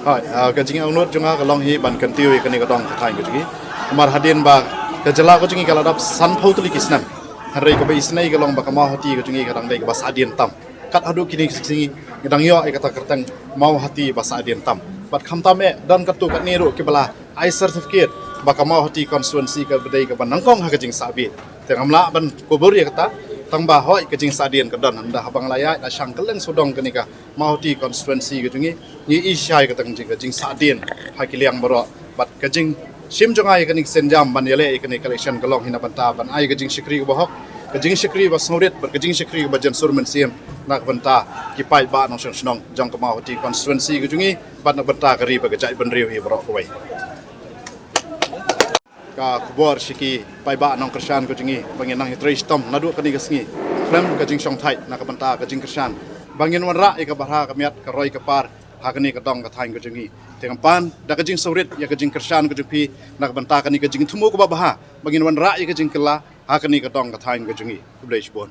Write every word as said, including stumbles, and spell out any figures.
Hoi, ah, ka jingangnud jong nga ka long hi ban kyntiew ïa kane ka dong ka thaiñ ka jong ngi. Namar hadien ba ka jylla ka jong ngi ka la dap sanphew tylli ki snem, hynrei kaba isynei ka long ba ka Mawhati ka jong ngi ka dang dei kaba sahdien tam. Kat haduh kine ki sngi ngi dang ïoh ïa kata ka kyrteng Mawhati ba sahdien tam. Bad khamtam eh don katto katne ruh kiba la ai certificate ba ka Mawhati constituency ka dei kaba nyngkong ha ka jingsahbit. Te ngam lah ban kubur ïa kata, tang ba hoi ka jingsahdien ka don, hynda haba nga la ïaid la shang kylleng sawdong kane ka Mawhati constituency ka jong ngi, ngi i shai ka tang jing, ka jingsahdien ha ki liang baroh. Bad ka jingshim jong nga ïa kane ka sienjam ban ïaleh ïa kane ka election ka long hi na bynta ban ai ka jingshakri kaba hok, ka jingshakri ba sngewrit bad ka jingshakri kaba jynsur mynsiem na ka bynta ki paidbah nongshong shnong jong ka Mawhati constituency ka jong ngi bad na ka bynta ka ri bad ka jaitbynriew hi baroh kawei. Ka khubor sha ki paidbah nongkyrshan ka jong ngi ba ngin nang ïatrei shitom naduh kane ka sngi khlem ka jingshongthait na ka bynta ka jingkyrshan ba ngin wanrah ïa ka bhara ka miat ka roi ka par ha kane ka dong ka thaiñ ka jong ngi. Te ngam pan da ka jingsngewrit ïa ka jingkyrshan ka jong phi na ka bynta kane ka jingthmu kaba bha ba ngin wanrah ïa ka jingkylla ha kane ka dong ka thaiñ ka jong ngi. Khublei shibun.